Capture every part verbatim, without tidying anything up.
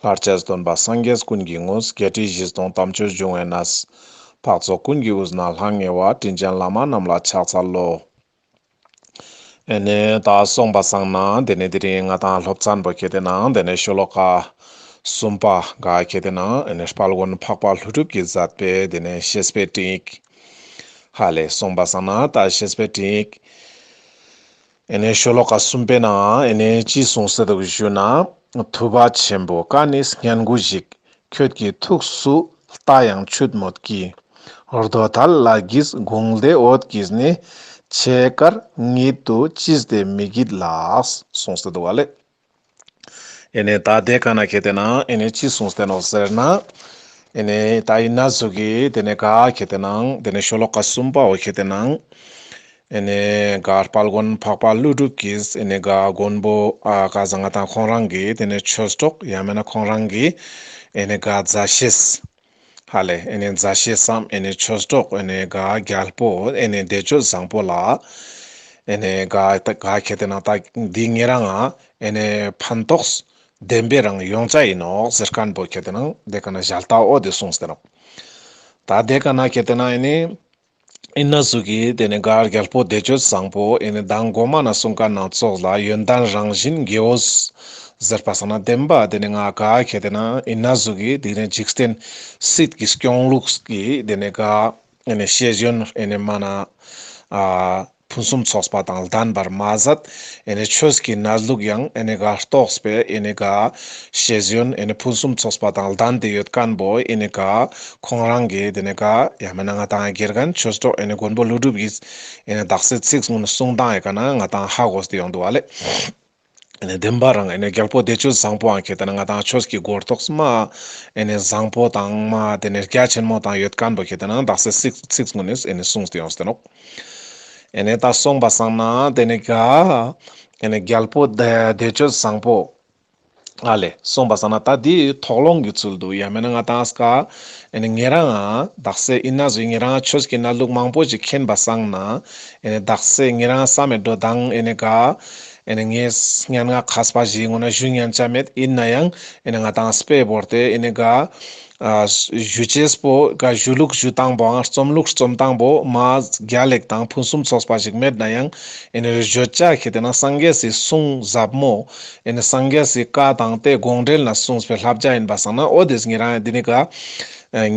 བར་ཆད་སྟོན་པ་སངས་རྒྱས་ཀུན་གྱི་དངོས། བརྒྱད་ཁྲི་བཞི་སྟོང་དམ་ཆོས་འབྱུང་བའི་གནས། འཕགས་ཚོགས་ཀུན་གྱི་དབུས་ན་ལྷང་ངེ་བ། དྲིན་ཅན་བླ་མ་རྣམས་ལ་ཕྱག་འཚལ་ལོ། ཨེ་ནེ་ད་སོང་པ་སང་ན་དེ་ནེ་དེ་རིང་ང་ཏང་སློབ་ཚན་པོ་ཁེ་ཏེ་ནང་དེ་ནེ་ཤོ་ལོ་ཀ་གསུམ་པ་ག་ཁེ་ཏེ་ནང་ཨེ་ནེ་དཔལ་མགོན་འཕགས་པ་ཀླུ་སྒྲུབ་ཀྱིས་མཛད་པའི་དེ་ནེ་བཤེས་པའི་སྤྲིངས་ཡིག་ཧ་ལེ། སོང་པ་སང་ན་ད་བཤེས་པའི་སྤྲིངས་ཡིག་ཨེ་ནེ་ཤོ་ལོ་ཀ་གསུམ་པའི་ནང་ཨེ་ནེ་ཅི་གསུངས་ཏེ་འདུག་ཞུ་ན། ཐུབ་པ་ཆེན་པོ་བཀའ་ནི་སྙན་དགུ་ཞིག་ཁྱོད་ཀྱི་ཐུགས་སུ་ལྟ་ཡང་ཆུད་མོད་ཀྱི། རྡོ་ཐལ་ལ་གིས་དགུང་ལྡེ་འོད་ཀྱིས་ནི། ཆེ་དཀར་ཉིད་དུ་ཅི་སྟེ་མི་བགྱིད་ལགས། གསུངས་ཏེ་འདུག་པ་ལེ། ཨེ་ནེ་ད་དེ་ཀ་ན་ཁེ་ཏེ་ནང་ཨེ་ནེ་ཅི་གསུངས་ཏེ་ནོག་ཟེར་ན། ཨེ་ནེ་ད་ཨིན་ན་ཟུག་གི་དེ་ནེ་ག་ཁེ་ཏེ་ནང་དེ་ནེ་ཤོ་ལོ་ཀ་གསུམ་པའོ་ཁེ་ཏེ་ནང་ཨེ་ནེ་ག་དཔལ་མགོན་འཕགས་པ་ཀླུ་སྒྲུབ་ཀྱིས་ཨེ་ནེ་ག་མགོན་པོ་ཨ་ག་ཟ་ང་ཏང་ཁོང་རང་གི་དེ་ནེ་ཆོས་གྲོགས་ཡང་མེན་ན་ཁོང་རང་གི་ཨེ་ནེ་ག་མཛའ་བཤེས་ཧ་ལེ། ཨེ་ནེ་མཛའ་བཤེས་སམ་ཨེ་ནེ་ཆོས་གྲོགས་ཨེ་ནེ་ག་རྒྱལ་པོ་ཨེ་ནེ་བདེ་སྤྱོད་བཟང་པོ་ལ་ཨེ་ནེ་ག་ག་ཁེ་ཏེ་ནང་ད་འདི་ཉེ་རང་ང་ཨེ་ནེ་ཕན་ཐོགས་བདེན་པའི་རང་ཡོང་ཆ་ཨིན་ནོག་ཟེར་ཁན་པོ་ཁེ་ཏེ་ནང་དེ་ཀ་ན་ཞལ་ཏ་འོ་དེ་གསུངས་ཏེ་ནོག་ད་དེ་ཀ་ན་ཁེ་ཏེ་ནང་ཨེ་ནེ་ཨིན་ན་ཟུག་གི་དེ་ནེ་ག་རྒྱལ་པོ་བདེ་སྤྱོད་བཟང་པོ་ཨེ་ནེ་མདང་གོ་མ་ན་གསུངས་ཁན་ནང་ཙོགས་ལ་ཡོན་ཏན་རང་བཞིན་དགེ་འོས་ཟེར་པ་སང་ན་བདེན་པ་དེ་ནེ་ང་ག་ཁེ་ཏེ་ནང་ཨིན་ན་ཟུག་གི་དེ་ནེ་འཇིག་རྟེན་སྲིད་ཀྱི་སྐྱོང་ལུགས་ཀྱི་དེ་ནེ་ག་ཨེ་ནེ་ཤེས་ཡོན་ཨེ་ནེ་མ་ན་ཨ་ཕུན་སུམ་ཚོགས་པ་དང་ལྡན་པར་མ་ཟད་ཨེ་ནེ་ཆོས་ཀྱི་གནས་ལུགས་ཡང་ཨེ་ནེ་ག་རྟོགས་པའི་ཨེ་ནེ་ག་ཤེས་ཡོན་ཨེ་ནེ་ཕུན་སུམ་ཚོགས་པ་དང་ལྡན་ཏེ་ཡོད་ཁན་པོ་ཨེ་ནེ་ག་ཁོང་རང་གི་དེ་ནེ་ག་ཡང་མེན་ན་ང་ཏང་དགེ་རྒན་ཆོས་གྲོགས་ཨེ་ནེ་མགོན་པོ་ཀླུ་སྒྲུབ་ཀྱིས་ཨེ་ནེ་དག་ས་ཚིག་གུན་གསུང་སྟངས་ཡོད་ཀ་ན་ང་ཏང་ཧ་གོ་སྟེ་ཡོང་འདུག་པ་ལེ། ཨེ་ནེ་བདེན་པ་རང་ཨེ་ནེ་རྒྱལ་པོ་བདེ་སྤྱོད་བཟང་པོའང་ཁེ་ཏེ་ན་ང་ཏང་ཆོས་ཀྱི་གོ་རྟོགས་མ་ཨེ་ནེ་བཟང་པོ་དང་མ་དེ་ནེ་རྒྱ་ཆེན་མོ་དང་ཡོད་ཁན་པོ་ཁེ་ཏེ་ན་དག་ས་ཚིག་ཚིག་གུན་ནེ་ཨེ་ནེ་གསུངས་ཏེ་ཡོང་སྟེ་ནོག་ཨེ་ནེ་ད་སོང་པ་སང་ན་དེ་ནེ་ག་ཨེ་ནེ་རྒྱལ་པོ་བདེ་བདེ་སྤྱོད་བཟང་པོ་ཨ་ལེ། སོང་པ་སང་ན་ད་འདི་ཐོག་ལོང་གི་ཚུལ་དུ་ཡང་མེན་ན་ང་ཏང་ཀ་ཨེ་ནེ་ཉེ་རང་ང་དག་ས་ཨིན་ན་ཟུག་ཉེ་རང་ཆོས་ཀྱི་གནས་ལུགས་མང་པོ་ཞིག་མཁྱེན་པ་སང་ན་ཨེ་ནེ་དག་ས་ཉེ་རང་བསམ་མེད་འགྲོ་དང་ཨེ་ནེ་ག་ཨེ་ནེ་ངས་སྙན་ངག་མཁས་པ་ཞིག་ངོ་ན་ཞུ་ཉན་ཆ་མེད། ཨིན་ན་ཡང་ཨེ་ནེ་ང་ཏང་དཔེ་བོར་ཏེ་ཨེ་ནེ་ག་ཨ་ཞུ་ཅེས་པོ་ག་ཞུ་ལུགས་ཞུ་སྟངས་པོའང་རྩོམ་ལུགས་རྩོམ་སྟངས་པོ་མ་རྒྱལ་ལེགས་དང་ཕུན་སུམ་ཚོགས་པ་ཞིག་མེད་ན་ཡང་ཨེ་ནེ་བརྗོད་བྱ་ཁེ་ཏེ་ན་སངས་རྒྱས་སི་གསུང་ཟབ་མོ་ཨེ་ནེ་སངས་རྒྱས་སི་བཀའ་དང་དེ་དགོངས་འགྲེལ་ན་གསུངས་པའི་བསླབ་བྱ་ཨིན་པ་སང་ན་འོ་དེས་ཉེ་རང་འདི་ནི་ག་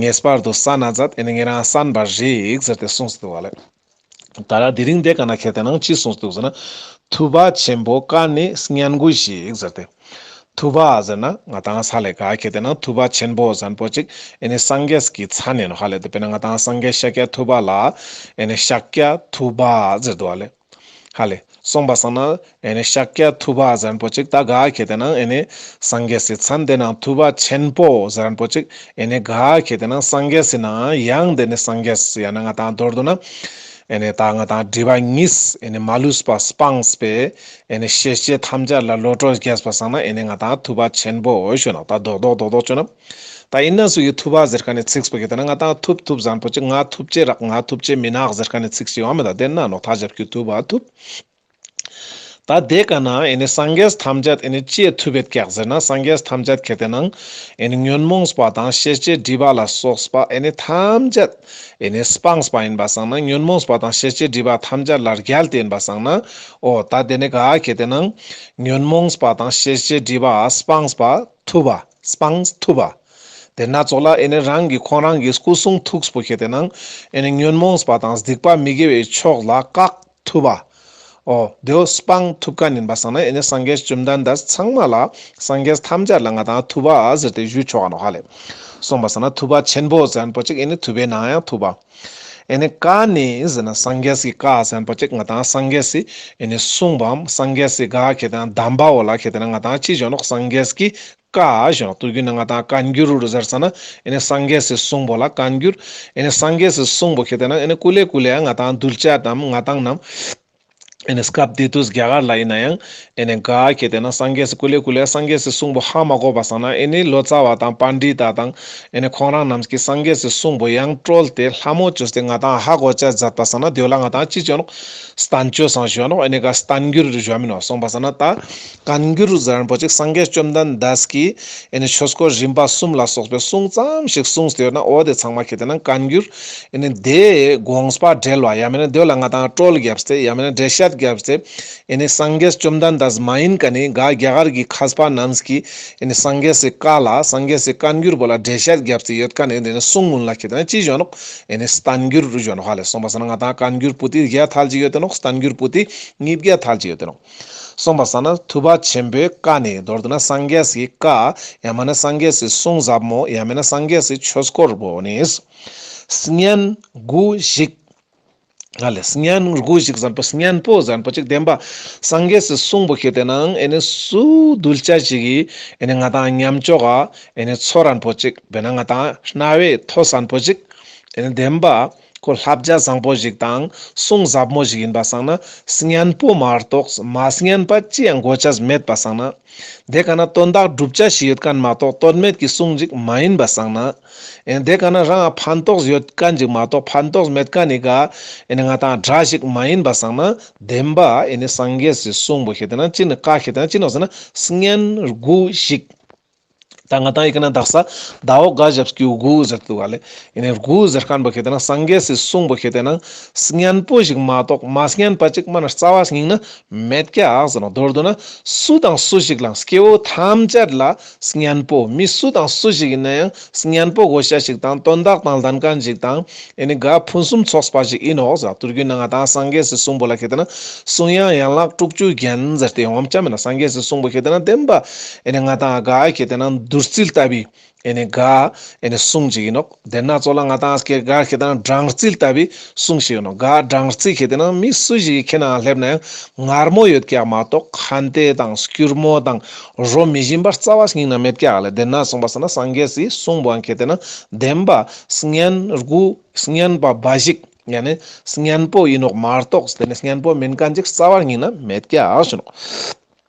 ངེས་པར་དུ་གསན་ན་མཛད་ཨེ་ནེ་ཉེ་རང་གསན་པར་རིགས་ཟེར་ཏེ་གསུངས་ཏེ་འདུག་པ་ལེ། ད་ར་དེ་རིང་དེ་ཀ་ན་ཁེ་ཏེ་ནང་ཅི་གསུངས་འདུག་ཟེར་ན། ཐུབ་པ་ཆེན་པོ་བཀའ་ནི་སྙན་དགུ་ཞིག་ཟེར་ཏེ། ཐུབ་པ་ཟེར་ན་ང་ཏང་ས་ལེ་ག་ཁེ་ཏེ་ནང་ཐུབ་པ་ཆེན་པོ་ཟེར་ཁན་པོ་ཅིག་ཨེ་ནེ་སངས་རྒྱས་ཀྱི་མཚན་ཨིན་ནོག་ཧ་ལེ། དཔེར་ན་ང་ཏང་སངས་རྒྱས་ཤཱཀྱ་ཐུབ་པ་ལ་ཨེ་ནེ་ཤཱཀྱ་ཐུབ་པ་ཟེར་འདུག་པ་ལེ། ཧ་ལེ། སོང་པ་སང་ན་ཨེ་ནེ་ཤཱཀྱ་ཐུབ་པ་ཟེར་ཁན་པོ་ཅིག་ད་ག་ཁེ་ཏེ་ནང་ཨེ་ནེ་སངས་རྒྱས་སི་མཚན་དེ་ནང་ཐུབ་པ་ཆེན་པོ་ཟེར་ཁན་པོ་ཅིག་ཨེ་ནེ་ག་ཁེ་ཏེ་ནང་སངས་རྒྱས་སི་ནང་ཡང་དེ་ནེ་སངས་རྒྱས་ཡང་ན་ང་ཏང་མདོར་བསྡུ་ན་ཨེ་ནེ་ད་ང་ཏང་སྒྲིབ་པ་གཉིས་ཨེ་ནེ་མ་ལུས་པ་སྤངས་པའི་ཨེ་ནེ་ཤེས་བྱའི་ཐམས་ཅད་ལ་བློ་གྲོས་རྒྱས་པ་སང་ན་ཨེ་ནེ་ང་ཏང་ཐུབ་པ་ཆེན་པོ་ཞུ་ནོག་ད་རྡོག་རྡོག་རྡོག་རྡོག་ཅོ་ན། ད་ཨིན་ན་ཟུག་གི་ཐུབ་པ་ཟེར་ཁན་ནི་ཚིག་པོ་ཁེ་ཏེ་ན་ང་ཏང་ཐུབ་ཐུབ་ཟེར་ཁན་པོ་ཅིག་ང་ཐུབ་ཅེས་རག་ང་ཐུབ་ཅེས་མི་ནག་ཟེར་ཁན་ནི་ཚིག་ཞིག་ཡོང་མེད་ད་དེ་ན་ནོག་ཐ་ཞབས་ཀྱུ་ཐུབ་པ་ཐུབ། ད་དེ་ཀ་ན་ཨེ་ནེ་སངས་རྒྱས་ཐམས་ཅད་ཨེ་ནེ་ཅི་ཐུབ་ཡོད་ཀྱག་ཟེར་ན་སངས་རྒྱས་ཐམས་ཅད་ཁེ་ཏེ་ནང་ཨེ་ནེ་ཉོན་མོངས་པ་དང་ཤེས་བྱའི་སྒྲིབ་པ་ལ་སོགས་པ་ཨེ་ནེ་ཐམས་ཅད་ཨེ་ནེ་སྤངས་པ་ཨིན་པ་སང་ན་ཉོན་མོངས་པ་དང་ཤེས་བྱའི་སྒྲིབ་པ་ཐམས་ཅད་ལ་རྒྱལ་ཏེ་ཨིན་པ་སང་ན་འོ་ད་དེ་ནེ་ག་ཁེ་ཏེ་ནང་ཉོན་མོངས་པ་དང་ཤེས་བྱའི་སྒྲིབ་པ་སྤངས་པ་ཐུབ་པ་སྤངས་ཐུབ་པ། དེ་ན་ཙོགས་ལ་ཨེ་ནེ་རང་གི་ཁོང་རང་གི་སྐུ་གསུང་ཐུགས་པོ་ཁེ་ཏེ་ནང་ཨེ་ནེ་ཉོན་མོངས་པ་དང་སྡིག་པ་མི་དགེ་བའི་ཕྱོགས་ལ་བཀག་ཐུབ་པ། འོ་དེའོ་སྤང་ཐུབ་ཁན་ཨིན་པ་སང་ན་ཨེ་ནེ་སངས་རྒྱས་བཅོམ་ལྡན་འདས་ཚང་མ་ལ་སངས་རྒྱས་ཐམས་ཅད་ལ་ང་ཏང་ཐུབ་པ་ཟེར་ཏེ་ཞུ་ཆོག་ག་ནོག་ཧ་ལེ། སོང་པ་སང་ན་ཐུབ་པ་ཆེན་པོ་ཟེར་ཁན་པོ་ཅིག་ཨེ་ནེ་ཐུབ་པའི་ནང་ཡང་ཐུབ་པ། ཨེ་ནེ་བཀའ་ནི་ཟེར་ན་སངས་རྒྱས་སི་བཀའ་ཟེར་ཁན་པོ་ཅིག་ང་ཏང་སངས་རྒྱས་སི་ཨེ་ནེ་གསུངས་པའམ་སངས་རྒྱས་སི་ག་ཁེ་ཏེ་ན་གདམས་པའོ་ལ་ཁེ་ཏེ་ན་ང་ཏང་ཅི་ཞུ་ནོག་སངས་རྒྱས་ཀྱི་བཀའ་ཞུ་ནོག་ཏུ་གུན་ན་ང་ཏང་བཀའ་འགྱུར་རུ་ཟེར་ས་ན་ཨེ་ནེ་སངས་རྒྱས་སི་གསུང་པོ་ལ་བཀའ་འགྱུར། ཨེ་ནེ་སངས་རྒྱས་སི་གསུང་པོ་ཁེ་ཏེ་ན་ཨེ་ནེ་ཀུ་ལེ་ཀུ་ལེ་ཡང་ང་ཏང་གདུལ་བྱ་དང་ང་ཏང་རྣམས་ ཨེ་ནི་སྐབས་དེ་དུས་རྒྱ་གར་ལ་ཡིན་ན་ཡང་ཨེ་ནི་ག་ཁེ་ཏེ་ན་སངས་རྒྱས་སི་ཀུ་ལེ་ཀུ་ལེ་སངས་རྒྱས་སི་གསུང་པོ་ཧ་མ་གོ་བ་སང་ན་ཨེ་ནི་ལོ་ཙཱ་བ་དང་པཎྜི་ཏ་དང་ཨེ་ནི་ཁོང་རང་རྣམས་ཀྱིས་སངས་རྒྱས་སི་གསུང་པོ་ཡང་དཀྲོལ་ཏེ་ལྷ་མོ་བཅོས་ཏེ་ང་ཏང་ཧ་གོ་ཅེས་མཛད་པ་སང་ན་དེ་བོ་ལ་ང་ཏང་ཅི་ཅོ་ནོག་བསྟན་བཅོས་སང་ཞུ་ནོག་ཨེ་ནི་ག་བསྟན་འགྱུར་ཞུ་མི་ནོག་སོང་པ་སང་ན་ད་བསྟན་འགྱུར་ཟེར་མཁན་པོ་ཅིག་སངས་རྒྱས་བཅོམ་ལྡན་འདས་ཀྱིས་ཨེ་ནི་ཆོས་འཁོར་རིམ་པ་གསུམ་ལ་སོགས་པའི་གསུང་ཙམ་ཞིག་གསུངས་ཏེ་ཡོད་ན་འོ་དེ་ཚང་མ་ཁེ་ཏེ་ན་བཀའ་འགྱུར། ཨེ་ནི་དེ་དགོངས་པ་འགྲེལ་བ་ཡང་མིན་ན་དེ་ལ་ང་ཏང་དཀྲོལ་བརྒྱབ་སྟེ་ཡང་མིན་ན་འགྲེལ་བཤད་བརྒྱབ་སྟེ་ཨེ་ནི་སངས་རྒྱས་བཅོམ་ལྡན་འདས་མ་ཡིན་མཁན་ནི་ག་རྒྱ་གར་གྱི་མཁས་པ་རྣམས་ཀྱིས་ཨེ་ནི་སངས་རྒྱས་སི་བཀའ་ལ་སངས་རྒྱས་སི་བཀའ་འགྱུར་པོ་ལ་འགྲེལ་བཤད་བརྒྱབ་སྟེ་ཡོད་མཁན་ནི་དེ་ནི་གསུང་ངུན་ལ་ཁེ་ཏེ་ན་ཅི་ཞུ་ནོག་ཨེ་ནི་བསྟན་འགྱུར་ཞུ་ནོག་ཧ་ལེ། སོང་པ་སང་ན་ང་ཏང་བཀའ་འགྱུར་པོ་ཏི་བརྒྱ་ཐལ་ཅིག་ཡོད་དེ་ནོག་བསྟན་འགྱུར་པོ་ཏི་ཉིས་བརྒྱ་ཐལ་ཅིག་ཡོད་དེ་ནོག་སོང་པ་སང་ན་ཐུབ་པ་ཆེན་པོའི་བཀའ་ནི་མདོར་བསྡུ་ན་སངས་རྒྱས་སི་བཀའ་ཡང་མིན་ན་སངས་རྒྱས་སི་གསུང་ཟབ་མོ་ཡང་མིན་ན་སངས་རྒྱས་སི་ཆོས་སྐོར་པོ་ནི་སྙན་དགུ་ཞིག་ཧ་ལེ། སྙན་དགུ་ཞིག་ཟེར་པོ་སྙན་པོ་ཟེར་པོ་ཅིག་བདེན་པ་སངས་རྒྱས་སི་གསུང་པོ་ཁེ་ཏེ་ན་ཨེ་ནི་སུ་གདུལ་བྱ་ཞིག་གི་ཨེ་ནི་ང་ཏང་ཉམས་ཆོག་ག་ཨེ་ནི་ཚོར་རན་པོ་ཅིག་བེ་ན་ང་ཏང་རྣ་བའི་ཐོས་རན་པོ་ཅིག་ཨེ་ནི་བདེན་པ་ཁོ་བསླབ་བྱ་བཟང་པོ་ཞིག་དང་གསུང་ཟབ་མོ་ཞིག་ཡིན་པ་སང་ན་སྙན་པོ་མ་གཏོགས་མ་སྙན་པ་ཅི་ཡང་གོ་ཅེས་མེད་པ་སང་ན། དེ་ཀ་ན་དོན་དག་སྒྲུབ་བྱ་ཞིག་ཡོད་མཁན་མ་གཏོགས་དོན་མེད་ཀྱི་གསུང་ཞིག་མ་ཡིན་པ་སང་ན། ཨེ་དེ་ཀ་ན་རང་ཕན་ཐོགས་ཡོད་མཁན་ཞིག་མ་གཏོགས་ཕན་ཐོགས་མེད་མཁན་ནི་ག་ཨེ་ནི་ང་ཏང་སྒྲ་ཞིག་མ་ཡིན་པ་སང་ན་བདེན་པ་ཨེ་ནི་སངས་རྒྱས་སི་གསུང་པོ་ཁེ་ཏེ་ན་ཅི་ནི་བཀའ་ཁེ་ཏེ་ན་ཅི་ནོག་ཟེར་ན་སྙན་དགུ་ཞིག་ད་ང་ཏང་ཨི་ཀ་ན་དག་ས་ཟླ་བོ་དགའ་ཞབས་ཀྱི་དགུ་ཟེར་དུག་ག་ལེ། ཨེ་ནི་དགུ་ཟེར་མཁན་པོ་ཁེ་ཏེ་ན་སངས་རྒྱས་སི་གསུང་པོ་ཁེ་ཏེ་ན་སྙན་པོ་ཞིག་མ་གཏོགས་མ་སྙན་པ་ཅིག་མ་ན་རྩ་བ་ཉིད་ན་མེད་ཀྱག་ཟེར་ནོག་མདོར་བསྡུ་ན་སུ་དང་སུ་ཞིག་ལའང་སྐྱེ་བོ་ཐམས་ཅད་ལ་སྙན་པོ་མི་སུ་དང་སུ་ཞིག་ཡིན་ན་ཡང་སྙན་པོ་གོ་ཤེས་ཞིག་དང་དོན་དག་དང་ལྡན་མཁན་ཞིག་དང་ཨེ་ནི་ག་ཕུན་སུམ་ཚོགས་པ་ཞིག་ཡིན་ནོག་ཟེར། དུས་རྒྱུན་ན་ང་ཏང་སངས་རྒྱས་སི་གསུང་པོ་ལ་ཁེ་ཏེ་ན་གསུང་དབྱངས་ཡན་ལག་དྲུག་ཅུ་བརྒྱན་ཟེར་ཏེ་ཡོང་བ་ཅ་མེད་ན་སངས་རྒྱས་སི་གསུང་པོ་ཁེ་ཏེ་ན་བདེན་པ་ཨེ་ནི་ང་ཏང་ག་ཁེ་ཏེ་ན་བདུད་རྩི་ལྟ་བུའི་ཨེ་ནི་ག་ཨེ་ནི་གསུང་ཅིག་ཡིན་ནོག་དེ་ན་ཙོགས་ལ་ང་ཏང་སྐད་ག་ཁེ་ཏེ་ན་སྦྲང་རྩི་ལྟ་བུའི་གསུང་ཞིག་ཡིན་ནོག་ག་སྦྲང་རྩི་ཁེ་ཏེ་ན་མི་སུ་ཞིག་གི་ཁེ་ན་སླེབས་ན་ཡང་མངར་མོ་ཡོད་ཀྱག་མ་གཏོགས་ཁན་ཏེ་དང་སྐྱུར་མོ་དང་རོ་མི་ཞིམ་པ་རྩ་བ་ཉིད་ན་མེད་ཀྱག་ལེ། དེ་ན་སོང་པ་སང་ན་སངས་རྒྱས་སི་གསུང་པོའང་ཁེ་ཏེ་ན་བདེན་པ་སྙན་དགུ་སྙན་པ་འབའ་ཞིག་ཡང་ནི་སྙན་པོ་ཡིན་ནོག་མ་གཏོགས་དེ་ནི་སྙན་པོ་མིན་མཁན་ཅིག་རྩ་བ་ཉིད་ན་མེད་ཀྱག་ཞུ་ནོག་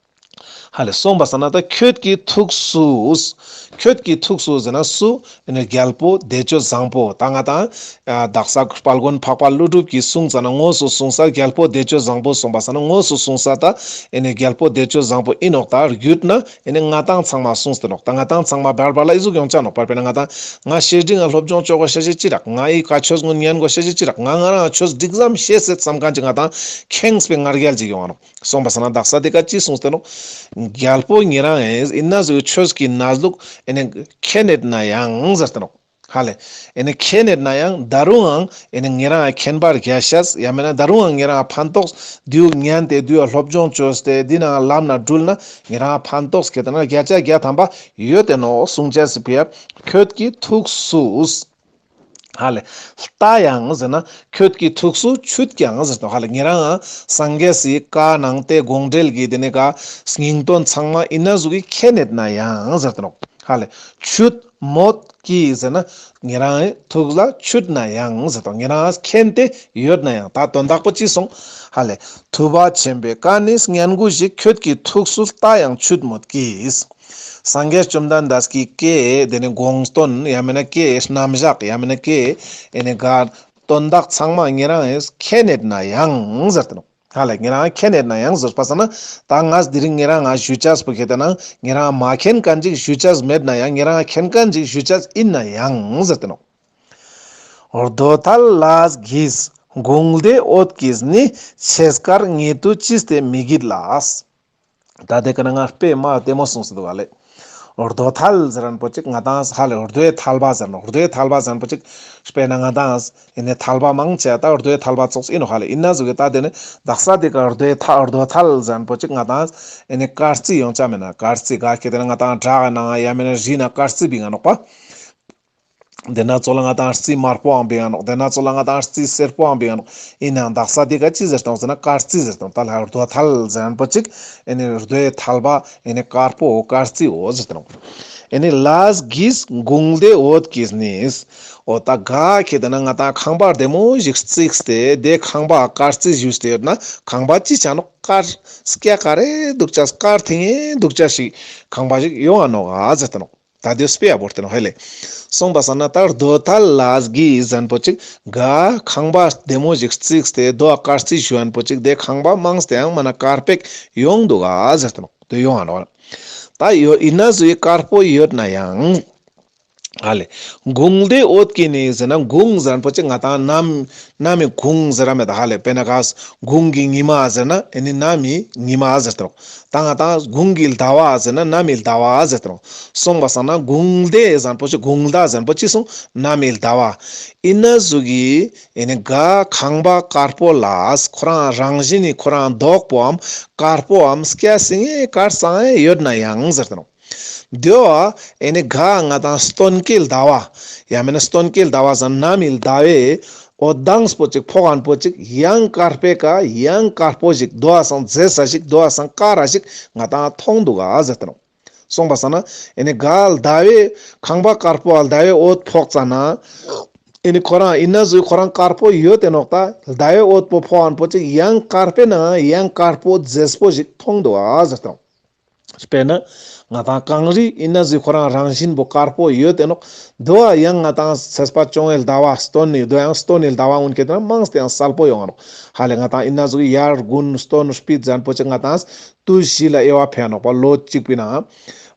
ཧ་ལེ། སོང་པ་སང་ན་ད་ཁྱོད་ཀྱི་ཐུགས་སུ། ཁྱོད་ཀྱི་ཐུགས་སུ་ཟེར་ན་སུ། ཨེ་ནི་རྒྱལ་པོ་བདེ་སྤྱོད་བཟང་པོ། ད་ང་ཏང་ཨ་དག་ས་དཔལ་མགོན་འཕགས་པ་ཀླུ་སྒྲུབ་ཀྱིས་གསུངས་ཙ་ན་དངོས་སུ་གསུངས་ས་རྒྱལ་པོ་བདེ་སྤྱོད་བཟང་པོ། སོང་པ་སང་ན་དངོས་སུ་གསུངས་ས་ད་ཨེ་ནི་རྒྱལ་པོ་བདེ་སྤྱོད་བཟང་པོ་ཡིན་ནོག་ད་རྒྱུད་ན་ཨེ་ནི་ང་ཏང་ཚང་མ་གསུངས་ཏེ་ནོག་ད་ང་ཏང་ཚང་མ་བར་བར་ལ་ཨི་ཟུག་ཡོང་ཆ་ནོག་བར་བར་ན་ང་ཏང་ང་བཤེས་སྤྲིང་ང་སློབ་སྦྱོང་ཆོག་གོ་ཤེས་ཤེས་ཅི་རག་ང་ཨི་ཀ་ཆོས་ངུན་ཉན་གོ་ཤེས་ཤེས་ཅི་རག་ང་ང་རང་ཆོས་འགྲིག་ཙམ་ཤེས་སེད་བསམ་མཁན་ཅིག་ང་ཏང་ཁེངས་པའི་ང་རྒྱལ་ཅིག་ཡོང་ང་ནོག་སོང་པ་སང་ན་དག་ས་དེ་ཀ་ཅི་གསུངས་ཏེ་ནོག་རྒྱལ་པོ་ཉེ་རང་ཨེ་ཨིན་ན་ཟུག་ཆོས་ཀྱི་གནས་ལུགས་ཨེ་ནི་མཁྱེན་ནེད་ན་ཡང་ཟེར་ཏེ་ནོག་ཧ་ལེ། ཨེ་ནི་མཁྱེན་ནེད་ན་ཡང་ད་རུང་ཨང་ཨེ་ནི་ཉེ་རང་མཁྱེན་པར་རྒྱལ་ཤེས་ཡང་མེད་ན་ད་རུང་ཨང་ཉེ་རང་ཕན་ཐོགས་དུག་ཉན་ཏེ་དུག་སློབ་སྦྱོང་བཅོས་ཏེ་འདི་ན་ལམ་ན་དྲུལ་ན་ཉེ་རང་ཕན་ཐོགས་ཁེ་ཏེ་ན་བརྒྱ་ཆ་བརྒྱ་ཐམ་པ་ཡོད་དེ་ནོག་གསུང་ཅེས་སི་ཕི་ཡ་ཁྱོད་ཀྱི་ཐུགས་སུ། ཧ་ལེ། ལྟ་ཡང་ཟེར་ན་ཁྱོད་ཀྱི་ཐུགས་སུ་ཆུད་ཀྱང་ཟེར་ཏོ། ཧ་ལེ་ཉེ་རང་སངས་རྒྱས་སི་བཀའ་གནང་སྟེ་དགོངས་འགྲེལ་གྱི་དེ་ནི་ཀ་སྙིང་དོན་ཚང་མ་ཨིན་ན་ཟུག་གི་མཁྱེན་ནེད་ན་ཡང་ཟེར་ཏེ་ནོག་ཧ་ལེ་ཆུད་མོད་ཀྱི་ཟེར་ན་ཉེ་རང་ཐུགས་ལ་ཆུད་ན་ཡང་ཟེར་ཏོ། ཉེ་རང་མཁྱེན་ཏེ་ཡོད་ན་ཡང་ད་དོན་དག་པོ་ཅི་སོང་། ཧ་ལེ་ཐུབ་པ་ཆེན་པོའི་བཀའ་ནི་སྙན་དགུ་ཞིག་ཁྱོད་ཀྱི་ཐུགས་སུ་ལྟ་ཡང་ཆུད་མོད་ཀྱི། སངས་རྒྱས་བཅོམ་ལྡན་འདས་ཀྱི་བཀའི་དེ་ནི་དགོངས་དོན་ཡང་མེད་ན་བཀའི་རྣམ་གཞག་ཡང་མེད་ན་བཀའི་ཨེ་ནི་ག་དོན་དག་ཚང་མ་ཉེ་རང་ཨེ་མཁྱེན་ནེད་ན་ཡང་ཟེར་ཏེ་ནོག་ཧ་ལེ་ཉེ་རང་མཁྱེན་ནེད་ན་ཡང་ཟེར་པ་སང་ན་ད་ང་དེ་རིང་ཉེ་རང་ང་ཞུ་ཅེས་པོ་ཁེ་ཏེ་ན་ཉེ་རང་མ་མཁྱེན་མཁན་ཅིག་ཞུ་ཅེས་མེད་ན་ཡང་ཉེ་རང་མཁྱེན་མཁན་ཅིག་ཞུ་ཅེས་ཨིན་ན་ཡང་ཟེར་ཏེ་ནོག་རྡོ་ཐལ་ལས་བགྱིས་དགུང་ལྡེ་འོད་ཀྱིས་ནི། ཆེས་དཀར་ཉེ་དུ་ཅི་སྟེ་མི་བགྱིད་ལ། ད་དེ་ཀ་ན་ང་དཔེ་མ་ལྟད་མོ་གསུངས་སེ་དུག་ག་ལེ། རྡོ་ཐལ་ཟེར་མཁན་པོ་ཅིག་ང་ཏང་ཧ་ལེ་རྡོའི་ཐལ་བ་ཟེར་ནོག་རྡོའི་ཐལ་བ་ཟེར་མཁན་པོ་ཅིག་དཔེར་ན་ང་ཏང་ཨེ་ནི་ཐལ་བ་མང་ཆེ་ད་རྡོའི་ཐལ་བ་ཙོགས་ཨིན་ནོག་ཧ་ལེ། ཨིན་ན་ཟུག་གི་ད་དེ་ནི་དག་ས་དེ་ཀ་རྡོའི་ཐལ་རྡོ་ཐལ་ཟེར་མཁན་པོ་ཅིག་ང་ཏང་ཨེ་ནི་དཀར་རྩི་ཡོང་ཆ་མེད་ན་དཀར་རྩི་ག་ཁེ་ཏེ་ན་ང་ཏང་བྲག་ནང་ཡང་མེད་ན་རི་ནང་དཀར་རྩི་བིང་ང་ནོག་པ། དེ་ན་ཙོགས་ལ་ང་ཏང་རྩི་དམར་པོའང་བིང་ང་ནོག་དེ་ན་ཙོགས་ལ་ང་ཏང་རྩི་སེར་པོའང་བིང་ང་ནོག་ཨིན་ནའང་དག་ས་དེ་ཀ་ཅི་ཟེར་ཏོང་ཟེར་ན་དཀར་རྩི་ཟེར་ཏོང་། ད་ལྷ་རྡོ་ཐལ་ཟེར་མཁན་པོ་ཅིག་ཨེ་ནི་རྡོའི་ཐལ་བ་ཨེ་ནི་དཀར་པོ་དཀར་རྩི་འོ་ཟེར་ཏོང་། ཨེ་ནི་ལས་ཀྱིས་དགུང་ལྡེ་འོད་ཀྱིས་ནི། འོ་ད་ག་ཁེ་ཏེ་ན་ང་ཏང་ཁང་པ་བདེ་མོ་ཞིག་རྩིགས་ཏེ་དེ་ཁང་པ་དཀར་རྩི་ཞུས་ཏེ་ཡོད་ན་ཁང་པ་ཅི་ཆ་ནོག། དཀར་སྐྱ་དཀར་རེ་འདུག་ཅས་དཀར་ཐིང་ངེ་འདུག་ཅས་ཤིག་ཁང་པ་ཞིག་ཡོང་ང་ནོག་ག་ཟེར་ཏེ་ནོག། ད་དེ་སྤེ་ཡ་བོར་ཏེ་ནོག་ཧེ་ལེ། སོང་པ་སང་ན་ད་རྡོ་ཐལ་ལས་ཀྱིས་ཟན་པོ་ཅིག་ག་ཁང་པ་བདེ་མོ་ཞིག་རྩིགས་ཏེ་རྡོ་དཀར་རྩི་ཞུ་ཡན་པོ་ཅིག་དེ་ཁང་པ་མང་སྟེ་ཡང་མ་ན་དཀར་པོ་ཞིག་ཡོང་འདུག་ག་ཟེར་ཏེ་ནོག། དེ་ཡོང་ང་ནོག། ད་ཡོད་ཨིན་ན་ཟུག་གི་དཀར་པོ་ཡོད་ན་ཡང་། ཧ་ལེ། དགུང་ལྡེ་འོད་ཀྱིས་ནི་ཟེར་ན་དགུང་ཟན་པོ་ཅིག་ང་ཏང་གནམ་གནམ་མི་དགུང་ཟེར་ར་མེད་ད་ཧ་ལེ། དཔེར་ན་ག་དགུང་གི་ཉི་མ་ཟེར་ན་ཨེ་ནི་གནམ་མི་ཉི་མ་ཟེར་ཏེ་ནོག། ད་ང་ཏང་དགུང་གི་ཟླ་བ་ཟེར་ན་གནམ་མི་ཟླ་བ་ཟེར་ཏེ་ནོག། སོང་པ་སང་ན་དགུང་ལྡེ་ཟན་པོ་ཅིག་དགུང་ཟླ་ཟན་པོ་ཅི་སོང་གནམ་མི་ཟླ་བ། ཨིན་ན་ཟུག་གི་ཨེ་ནི་ག་ཁང་པ་དཀར་པོ་ལ་ཁོ་རང་རང་བཞིན་ནི་ཁོ་རང་མདོག་པོའམ་དཀར་པོའམ་སྐྱ་སིང་ངེ་དཀར་སང་ངེ་ཡོད་ན་ཡང་ཟེར་ཏེ་ནོག། དེའོ་ཨེ་ནི་ག་ང་ཏང་སྟོན་ཀའི་ཟླ་བ། ཡང་མེན་ན་སྟོན་ཀའི་ཟླ་བ་ཟེར་ན་གནམ་མི་ཟླ་བའི་འོད་མདངས་པོ་ཅིག་ཕོག་ཁན་པོ་ཅིག་ཡང་དཀར་པོའི་ཀ་ཡང་དཀར་པོ་ཞིག་དོ་བ་སང་མཛེས་ས་ཞིག་དོ་བ་སང་དཀར་ར་ཞིག་ང་ཏང་མཐོང་འདུག་ག་ཟེར་ཏེ་ནོག། སོང་པ་སང་ན་ཨེ་ནི་ག་ཟླ་བའི་ཁང་པ་དཀར་པོ་ལ་ཟླ་བའི་འོད་ཕོག་ཙ་ན་ཨེ་ནི་ཁོ་རང་ཨིན་ན་ཟུག་ཁོ་རང་དཀར་པོ་ཡོད་དེ་ནོག། ད་ཟླ་བའི་འོད་པོ་ཕོག་ཁན་པོ་ཅིག་ཡང་དཀར་པོའི་ནང་ཡང་དཀར་པོ་མཛེས་པོ་ཞིག་མཐོང་འདུག་ག་ཟེར་ཏེ་ནོག། དཔེར་ན་ང་ཏང་གངས་རི་ཨིན་ན་ཟུག་ཁོ་རང་རང་བཞིན་པོ་དཀར་པོ་ཡོད་དེ་ནོག། དོ་བ་ཡང་ང་ཏང་ཚེས་པ་བཅོ་ལྔའི་ཟླ་བ་སྟོན་ནི་དོ་ཡང་སྟོན་ནི་ཟླ་བ་འུན་ཁེ་ཏེ་ན་མང་སྟེ་ཡང་སལ་པོ་ཡོང་ང་ནོག། ཧ་ལེ་ང་ཏང་ཨིན་ན་ཟུག་ཡར་དགུན་སྟོན་སྤིད་ཟན་པོ་ཅིག་ང་ཏང་དུས་བཞི་ལ་དབྱེ་བ་ཕེ་ནོག་པ་ལོ་གཅིག་པོའི་ནང་།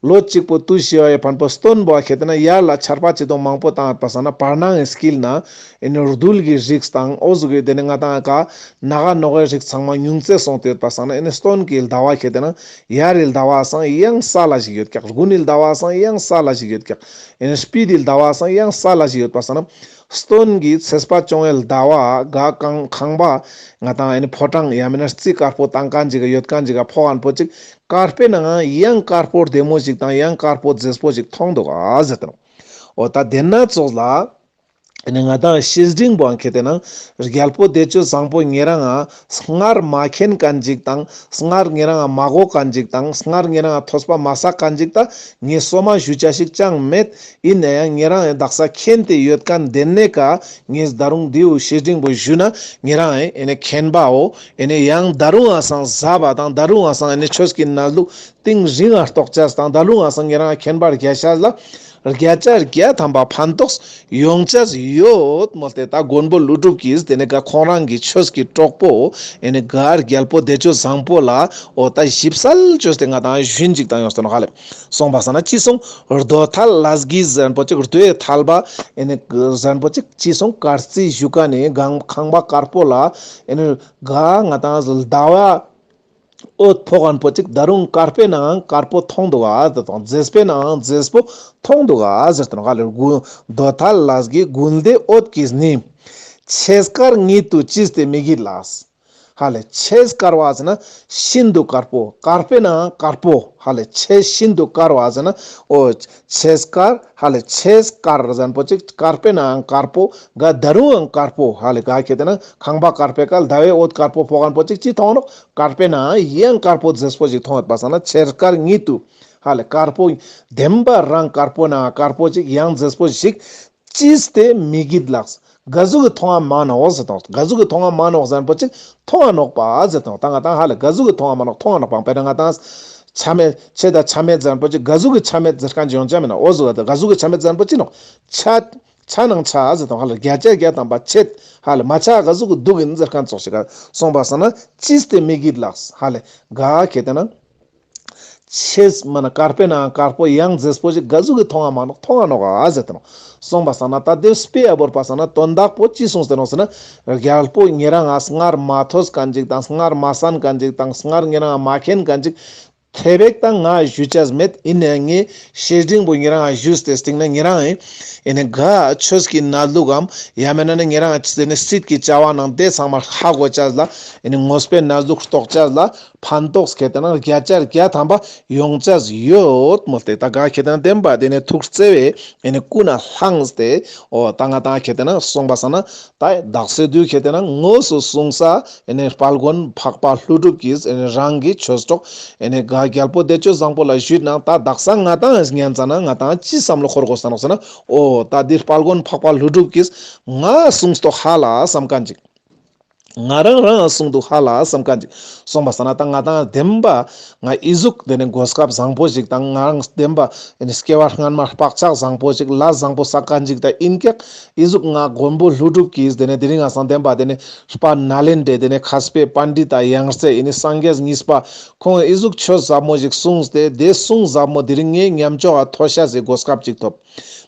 ལོ་གཅིག་པོ་དུས་བཞི་བའི་ཕན་པོ་སྟོན་པོ་ཁེ་ཏེ་ན་ཡར་ལ་ཆར་པ་ཅི་དང་མང་པོ་བཏང་ཡོད་པ་སང་ན་བར་སྣང་གི་དཀྱིལ་ན་ཨེ་ནི་རྡུལ་གྱི་རིགས་དང་འོ་ཟུག་གི་དེ་ནི་ང་ཏང་ཀ་ནག་ནོག་གི་རིགས་ཚང་མ་ཉུང་ཙེ་སོང་སྟེ་ཡོད་པ་སང་ན་ཨེ་ནི་སྟོན་གྱི་ཟླ་བ་ཁེ་ཏེ་ན་ཡར་རི་ཟླ་བ་སང་ཡང་སལ་ཞིག་ཡོད་ཀྱག། དགུན་ནི་ཟླ་བ་སང་ཡང་སལ་ཞིག་ཡོད་ཀྱག། ཨེ་ནི་སྤིད་དི་ཟླ་བ་སང་ཡང་སལ་ཞིག་ཡོད་པ་སང་ན་སྟོན་གྱི་ཚེས་པ་བཅོ་ལྔའི་ཟླ་བ་ག་ཁང་ཁང་པ་ང་ཏང་ཨེ་ནི་ཕོ་བྲང་ཡང་མེན་ན་རྩི་དཀར་པོ་བཏང་ཁན་ཅིག་ག་ཡོད་ཁན་ཅིག་ག་ཕོག་ཁན་པོ་ཅིག་དཀར་པོའི་ནང་ཡང་དཀར་པོ་བདེ་མོ་ཞིག་དང་ཡང་དཀར་པོ་མཛེས་པོ་ཞིག་མཐོང་འདུག་ག་ཟེར་ཏེ་ནོག། འོ་ད་དེ་ན་ཙོགས་ལ་ཨེ་ནི་ང་ཏང་བཤེས་སྤྲིང་པོའང་ཁེ་ཏེ་ན་རྒྱལ་པོ་བདེ་སྤྱོད་བཟང་པོ་ཉེ་རང་ང་སྔར་མ་མཁྱེན་ཁན་ཅིག་དང་སྔར་ཉེ་རང་ང་མ་གོ་ཁན་ཅིག་དང་སྔར་ཉེ་རང་ང་ཐོས་པ་མ་བསགས་ཁན་ཅིག་ད་ངས་སོ་མ་ཞུ་ཆ་ཞིག་ཅང་མེད། ཨིན་ན་ཡང་ཉེ་རང་ཡང་དག་ས་མཁྱེན་ཏེ་ཡོད་ཁན་དེ་ནས་ཀ་ངས་ད་རུང་དེའུ་བཤེས་སྤྲིང་པོ་ཞུ་ན་ཉེ་རང་ཡང་ཨེ་ནི་མཁྱེན་པའོ་ཨེ་ནི་ཡང་ད་རུང་ང་སང་ཟབ་པ་དང་ད་རུང་ང་སང་ཨེ་ནི་ཆོས་ཀྱི་གནས་ལུགས་གཏིང་རིང་ང་རྟོགས་ཆ་དང་ད་རུང་ང་སང་ཉེ་རང་མཁྱེན་པ་རྒྱས་ཆ་ལ་བརྒྱ་ཆ་བརྒྱ་ཐམ་པ་ཕན་ཐོགས་ཡོང་ཆ་ཡོད་མོལ་ཏེ་ད་མགོན་པོ་ཀླུ་སྒྲུབ་ཀྱིས་དེ་ནས་ཀ་ཁོང་རང་གི་ཆོས་ཀྱི་གྲོགས་པོ་ཨེ་ནི་ག་རྒྱལ་པོ་བདེ་སྤྱོད་བཟང་པོ་ལ་འོ་ད་ཞིབ་གསལ་བཅོས་ཏེ་ང་ཏང་ཞུན་ཅིག་བཏང་ཡོང་སྟེ་ནོག་ཧ་ལེ། སོང་པ་སང་ན་ཅི་སོང་རྡོ་ཐལ་ལས་ཀྱིས་ཟན་པོ་ཅིག་རྡོའི་ཐལ་བ་ཨེ་ནི་ཟན་པོ་ཅིག་ཅི་སོང་དཀར་རྩི་ཞུ་ཁན་ནི་གང་ཁང་པ་དཀར་པོ་ལ་ཨེ་ནི་ག་ང་ཏང་ཟླ་བ་འོད་ཕོག་ཁན་པོ་ཅིག་ད་རུང་དཀར་པོའི་ནང་དཀར་པོ་མཐོང་འདུག་ག་ཟེར་ཏེ་ནོག། མཛེས་པོའི་ནང་མཛེས་པོ་མཐོང་འདུག་ག་ཟེར་ཏེ་ནོག་ཧ་ལེ། རྡོ་ཐལ་ལས་ཀྱིས་དགུང་ལྡེ་འོད་ཀྱིས་ནི། ཆེས་དཀར་ཉིད་དུ་ཅི་སྟེ་མི་བགྱིད་ལགས། ཧ་ལེ་ཆེས་དཀར་བ་ཟེར་ན་ཤིན་ཏུ་དཀར་པོ། དཀར་པོའི་ནང་དཀར་པོ། ཧ་ལེ་ཆེས་ཤིན་ཏུ་དཀར་བ་ཟེར་ན་འོ་ཆེས་དཀར། ཧ་ལེ་ཆེས་དཀར་ཟན་པོ་ཅིག་དཀར་པོའི་ནང་དཀར་པོ། ག་ད་རུང་ཡང་དཀར་པོ། ཧ་ལེ་ག་ཁེ་ཏེ་ན་ཁང་པ་དཀར་པོའི་ཀ་ཟླ་བའི་འོད་དཀར་པོ་ཕོག་ཁན་པོ་ཅིག་ཅི་མཐོང་ནོག། དཀར་པོའི་ནང་ཡང་དཀར་པོ་མཛེས་པོ་ཞིག་མཐོང་ཡོད་པ་སང་ན་ཆེས་དཀར་ཉིད་དུ། ཧ་ལེ་དཀར་པོ་བདེན་པ་རང་དཀར་པོ་ནང་དཀར་པོ་ཅིག་ཡང་མཛེས་པོ་ཞིག་ཅི་སྟེ་མི་བགྱིད་ལགས། ག་ཟུག་གི་མཐོང་ང་མ་ནོག་ཟེར་ཏེ་ནོག། ག་ཟུག་གི་མཐོང་ང་མ་ནོག་ཟན་པོ་ཅིག་མཐོང་ང་ནོག་པ་ཟེར་ཏེ་ནོག། ད་ང་ཏང་ཧ་ལེ་ག་ཟུག་གི་མཐོང་ང་མ་ནོག་མཐོང་ང་ནོག་པ། དཔེར་ན་ང་ཏང་ཆ་མེད་ཆེ་ད་ཆ་མེད་ཟན་པོ་ཅིག་ག་ཟུག་གི་ཆ་མེད་ཟེར་ཁན་ཅིག་ཡོང་ཆ་མེད་ན། འོ་ཟུག་ག་ད་ག་ཟུག་གི་ཆ་མེད་ཟན་པོ་ཅི་ནོག། ཆ་ཆ་ནང་ཆ་ཟེར་ཏེ་ནོག་ཧ་ལེ་བརྒྱ་ཆ་བརྒྱ་ཐམ་པ་ཆེད་ཧ་ལེ་མ་ཆ་ག་ཟུག་གི་སྡུག་ཨིན་ཟེར་ཁན་ཙོགས་ཤིག་ག་སོང་པ་སང་ན་ཅི་སྟེ་མི་བགྱིད་ལགས། ཧ་ལེ་ག་ཁེ་ཏེ་ན་ཆེས་མ་ན་དཀར་པོའི་ནང་དཀར་པོ་ཡང་མཛེས་པོ་ཞིག་ག་ཟུག་གི་མཐོང་ང་མ་ནོག་མཐོང་ང་ནོག་ག་ཟེར་ཏེ་ནོག། སོང་པ་སང་ན་ད་དེ་སྤེ་ཡ་བོར་པ་སང་ན་དོན་དག་པོ་ཅི་གསུངས་ཏེ་ནོག་ཟེར་ན་རྒྱལ་པོ་ཉེ་རང་ང་སྔར་མ་ཐོས་ཁན་ཅིག་དང་སྔར་མ་གསན་ཁན་ཅིག་དང་སྔར་ཉེ་རང་ང་མ་མཁྱེན་ཁན་ཅིག་ཐེ་བེག་དང་ང་ཞུ་ཆ་མེད། ཨིན་ནའང་ངས་བཤེས་སྤྲིང་པོ་ཉེ་རང་ང་ཞུས་ཏེ་སྟིང་ན་ཉེ་རང་ཨེ་ནི་ག་ཆོས་ཀྱི་གནས་ལུགས་འམ་ཡང་མེན་ན་ཉེ་རང་ཨེ་ནི་སྲིད་ཀྱི་བྱ་བ་ནང་དེ་ཚང་མ་ཧ་གོ་ཆ་ལ་ཨེ་ནི་ངོ་སྤེལ་གནས་ལུགས་རྟོགས་ཆ་ལ་ ཕན་ཐོགས་ཁེ་ཏེ་ན་བརྒྱ་ཆ་བརྒྱ་ཐམ་པ་ཡོང་ཆ་ཡོད་མོལ་ཏེ། ད་ག་ཁེ་ཏེ་ན་བདེན་པ་དེ་ནས་ཐུགས་བརྩེ་བས་ཨེ་ནི་ཀུན་ནས་བསླངས་ཏེ། འོ་ད་ང་ཏང་ཁེ་ཏེ་ན་སོང་པ་སང་ན། ད་དག་ས་དུས་ཁེ་ཏེ་ན་དངོས་སུ་གསུངས་ས་ཨེ་ནི་དཔལ་མགོན་འཕགས་པ་ཀླུ་སྒྲུབ་ཀྱིས་ཨེ་ནི་རང་གི་ཆོས་གྲོགས་ཨེ་ནི་ག་རྒྱལ་པོ་བདེ་སྤྱོད་བཟང་པོ་ལ་ཞུས་ནང་། ད་དག་ས་ང་ཏང་ཉན་ཙ་ན་ང་ཏང་ཅི་བསམ་བློ་འཁོར་དགོས་ས་ནོག་ཟེར་ན། འོ་ད་འདི་དཔལ་མགོན་འཕགས་པ་ཀླུ་སྒྲུབ་ཀྱིས་ང་གསུངས་ཏོག་ཧ་ལ་བསམ་མཁན་ཅིག། ང་རང་རང་གསུངས་འདུག་ཧ་ལ་བསམ་མཁན་ཅིག། སོང་པ་སང་ན་ད་ང་ཏང་བདེན་པ་ང་ཨི་ཟུག་དེ་ནས་གོ་སྐབས་བཟང་པོ་ཞིག་དང་། ང་རང་བདེན་པ་ཨེ་ནི་སྐྱེ་བ་སྔན་མ་བག་ཆགས་བཟང་པོ་ཞིག་ལས་བཟང་པོ་བསགས་མཁན་ཅིག་ད་ཡིན་ཀྱག། ཨི་ཟུག་ང་མགོན་པོ་ཀླུ་སྒྲུབ་ཀྱིས་དེ་ནས་དེ་རིང་ང་སང་བདེན་པ་དེ་ནས་དཔལ་ནཱ་ལེནྡྲའི་དེ་ནས་མཁས་པའི་པཎྜི་ཏ་ཡང་རྩེ་ཨེ་ནི་སངས་རྒྱས་གཉིས་པ་ཁོང་ཨི་ཟུག་ཆོས་ཟབ་མོ་ཞིག་གསུངས་ཏེ། དེ་གསུང་ཟབ་མོ་དེ་རིང་ངའི་ཉམས་ཆོག་ག་ཐོ་ཤ་ཟེར་གོ་སྐབས་ཅིག་ཐོབ།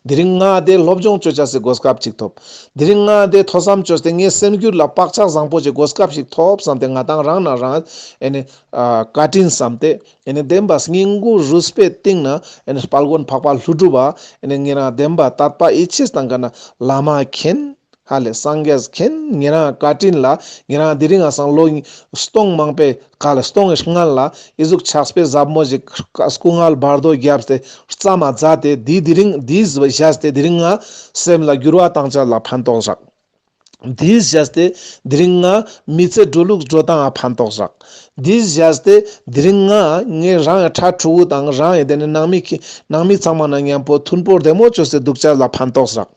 དེ་རིང་ང་དེ་སློབ་སྦྱོང་ཅོ་ཆ་སི་གོ་སྐབས་ཅིག་ཐོབ། དེ་རིང་ང་དེ་ཐོས་བསམ་ཅོས་ཏེ་ངའི་སེམས་རྒྱུད་ལ་བག་ཆགས་བཟང་པོ་ཞིག་གོ་སྐབས་ཤིག་ཐོབ་བསམ་སྟེ་ང་ཏང་རང་ན་རང་ཨེ་ནི་ཨ་བཀའ་དྲིན་བསམ་སྟེ། ཨེ་ནི་བདེན་པ་སྙིང་ཁུང་རུས་པའི་གཏིང་ན་ཨེ་ནི་དཔལ་མགོན་འཕགས་པ་ཀླུ་སྒྲུབ་པ་ཨེ་ནི་ཉེ་རང་བདེན་པ་དད་པ་ཡིད་ཆེས་དང་ཀ་ན་བླ་མ་མཁྱེན། ཧ་ལས་སངས་རྒྱས་མཁྱེན། ཉེ་རང་བཀའ་དྲིན་ལ་ཉེ་རང་དེ་རིང་ང་སང་ལོ་སྟོང་མང་པོའི་ག་ལ་སྟོང་གི་སྔན་ལ་ཨི་ཟུག་ཕྱག་དཔེ་ཟབ་མོ་ཞིག་སྐུ་ངལ་བར་དོ་བརྒྱབ་སྟེ་རྩོམ་མ་མཛད་དེ། དེ་དེ་རིང་དེ་བཞག་སྟེ་དེ་རིང་ང་སེམས་ལ་འགྱུར་བ་བཏང་ཆ་ལ་ཕན་ཐོགས་བཞག། དེ་བཞག་སྟེ་དེ་རིང་ང་མི་ཚེ་འགྲོ་ལུགས་འགྲོ་སྟངས་ལ་ཕན་ཐོགས་བཞག། དེ་བཞག་སྟེ་དེ་རིང་ང་ངའི་རང་གི་ཕྲུ་གུ་དང་རང་གི་དེ་ནི་ནང་མི་ཁྱི་ནང་མི་ཚང་མ་ན་མཉམ་པོ་མཐུན་པོ་བདེ་མོ་ཅོས་ཏེ་འདུག་ཆ་ལ་ཕན་ཐོགས་བཞག།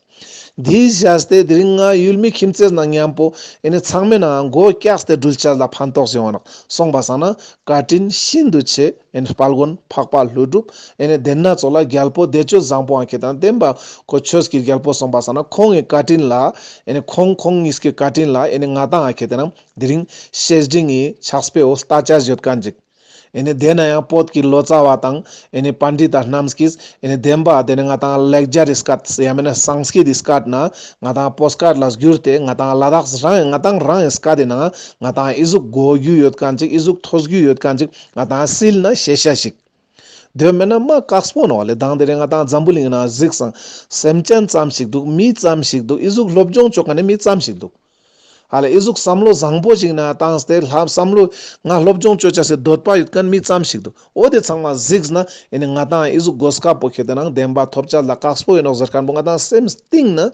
དེ་བཞག་སྟེ་དེ་རིང་ང་ཡུལ་མི་ཁྱིམ་མཚེས་ན་མཉམ་པོ་ཨེ་ནི་ཚང་མའི་ནང་མགོ་བཀྱགས་ཏེ་འགྲུལ་ཆ་ལ་ཕན་ཐོགས་ཡོང་བ་ནོག། སོང་པ་སང་ན་བཀའ་དྲིན་ཤིན་ཏུ་ཆེ། ཨེ་ནི་དཔལ་མགོན་འཕགས་པ་ཀླུ་སྒྲུབ་ཨེ་ནི་དེན་ན་ཙོགས་ལ་རྒྱལ་པོ་བདེ་སྤྱོད་བཟང་པོའང་ཁེ་ཏེ་ན་བདེན་པ་ཁོ་ཆོས་ཀྱི་རྒྱལ་པོ་སོང་པ་སང་ན་ཁོང་གི་བཀའ་དྲིན་ལ་ཨེ་ནི་ཁོང་ཁོང་གཉིས་ཀྱི་བཀའ་དྲིན་ལ་ཨེ་ནི་ང་ཏང་ཁེ་ཏེ་ན་དེ་རིང་བཤེས་སྤྲིང་གི་ཕྱག་དཔེ་འོ་ལྟ་ཆ་ཡོད་མཁན་ཅིག། ཨེ་ནི་དེ་ན་ཡང་བོད་ཀྱི་ལོ་ཙཱ་བ་དང་ཨེ་ནི་པཎྜི་ཏ་རྣམས་ཀྱིས་ཨེ་ནི་བདེན་པ་དེ་ནི་ང་ཏང་ལེགས་སྦྱར་རི་སྐད་ཡང་མིན་ན་སངས་ཀྲིཏ་རི་སྐད་ན་ང་ཏང་པོ་སྐད་ལ་བསྒྱུར་ཏེ་ང་ཏང་ལ་དྭགས་རང་ང་ཏང་རང་གི་སྐད་དེ་ན་ང་ཏང་ཨི་ཟུག་གོ་རྒྱུ་ཡོད་མཁན་ཅིག། ཨི་ཟུག་ཐོས་རྒྱུ་ཡོད་མཁན་ཅིག། ང་ཏང་སིལ་ན་ཤེས་ཤ་ཞིག། དེ་མེད་ན་མ་དཀགས་པོ་ནོག་ལེ། དང་དེ་རིང་ང་ཏང་འཛམ་བུ་གླིང་ན་གཟིགས་སང་སེམས་ཅན་ཙམ་ཞིག་འདུག། མི་ཙམ་ཞིག་འདུག། ཨི་ཟུག་སློབ་སྦྱོང་ཅོ་མཁན་ནི་མི་ཙམ་ཞིག་འདུག། ཧ་ལས་ཨི་ཟུག་བསམ་བློ་བཟང་པོ་ཞིག་ན་བཏང་སྟེ་ལྷ་བསམ་བློ་ང་སློབ་སྦྱོང་ཅོ་ཆ་སི་འདོད་པ་ཡོད་མཁན་མི་ཙམ་ཞིག་འདུག། འོ་དེ་ཚང་མ་གཟིགས་ན་ཨེ་ནི་ང་ཏང་ཨི་ཟུག་གོ་སྐབས་པོ་ཁེ་ཏེ་ན་བདེན་པ་ཐོབ་ཆ་ལ་དཀགས་པོ་ཡིན་ནོག་ཟེར་མཁན་པོ་ང་ཏང་སེམས་གཏིང་ན་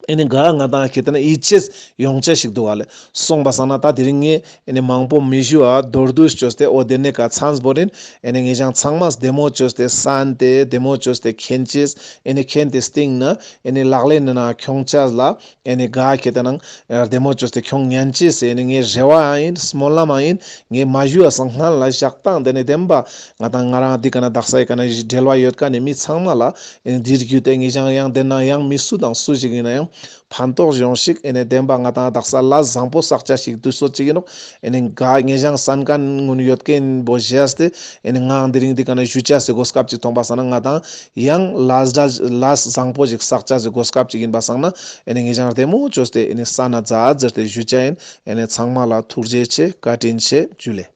ཨེ་ནི་ག་ང་ཏང་ཁེ་ཏེ་ན་ཡིད་ཆེས་ཡོང་ཆ་ཞིག་འདུག་ཧ་ལས། སོང་པ་སང་ན་ད་དེ་རིང་ངས་ཨེ་ནི་མང་པོ་མི་ཞུ་བ་མདོར་བསྡུས་ཅོས་ཏེ་འོ་དེ་ནས་ཀ་ཚང་བོ་རིན་ཨེ་ནི་ངེད་ཅག་ཚང་མས་བདེ་མོ་ཅོས་ཏེ་གསན་ཏེ་བདེ་མོ་ཅོས་ཏེ་མཁྱེན་ཅེས་ཨེ་ནི་མཁྱེན་ཏེ་སྟིང་ན་ཨེ་ནི་ལག་ལེན་ནང་ཁྱོང་ཆ་ལ་ཨེ་ནི་ག་ཁེ་ཏེ་ན་བདེ་མོ་ཅོས་ཏེ་ཁྱོང་ཉན་ཅེས་ཟེར་ཨེ་ནི་ངའི་རེ་བའང་ཡིན། སྨོན་ལམ་ཡང་ཡིན། ངའི་མ་ཞུ་བ་སང་སྔན་ལ་ཞག་དང་དེ་ནས་བདེན་པ་ང་ཏང་ང་རང་འདི་ཀ་ན་དག་ས་ཡི་ཀ་ན་འབྲེལ་བ་ཡོད་མཁན་ནི་མི་ཚང་མ་ལ་ཨེ་ནི་འདིར་རྒྱུ་དེ་ངེད་ཅག་ཡང་དེ་ན་ཡང་མི་སུ་དང་སུ་ཞིག་ཡིན་ན་ཡང་ཕན་ཐོགས་ཡོང་ཞིག། ཨེ་ནི་བདེན་པ་ང་ཏང་དག་ས་ལ་བཟང་པོ་བསགས་ཆ་ཞིག་དུས་ཚོད་ཅིག་ཡིན་ནོག། ཨེ་ནི་ག་ངེད་ཅག་གསན་མཁན་ངུན་ཡོད་མཁན་པོ་བཞེས་ཏེ་ཨེ་ནི་ང་འདི་རིང་འདི་ཀ་ན་ཞུ་ཆ་སི་གོ་སྐབས་ཅིག་ཐོང་པ་སང་ན་ང་ཏང་ཡང་ལས་ལས་བཟང་པོ་ཞིག་བསགས་ཆ་སི་གོ་སྐབས་ཅིག་ཡིན་པ་སང་ན་ཨེ་ནི་ངེད་ཅག་བདེ་མོ་ཅོས་ཏེ་ཨེ་ནི་ས་ན་མཛའ་ཟེར་ཏེ་ཞུ་ཆ་ཡིན། ཨེ་ནི་ཚང་མ་ལ་ཐུགས་རྗེ་ཆེ། བཀའ་དྲིན་ཆེ། ཇུ་ལེ།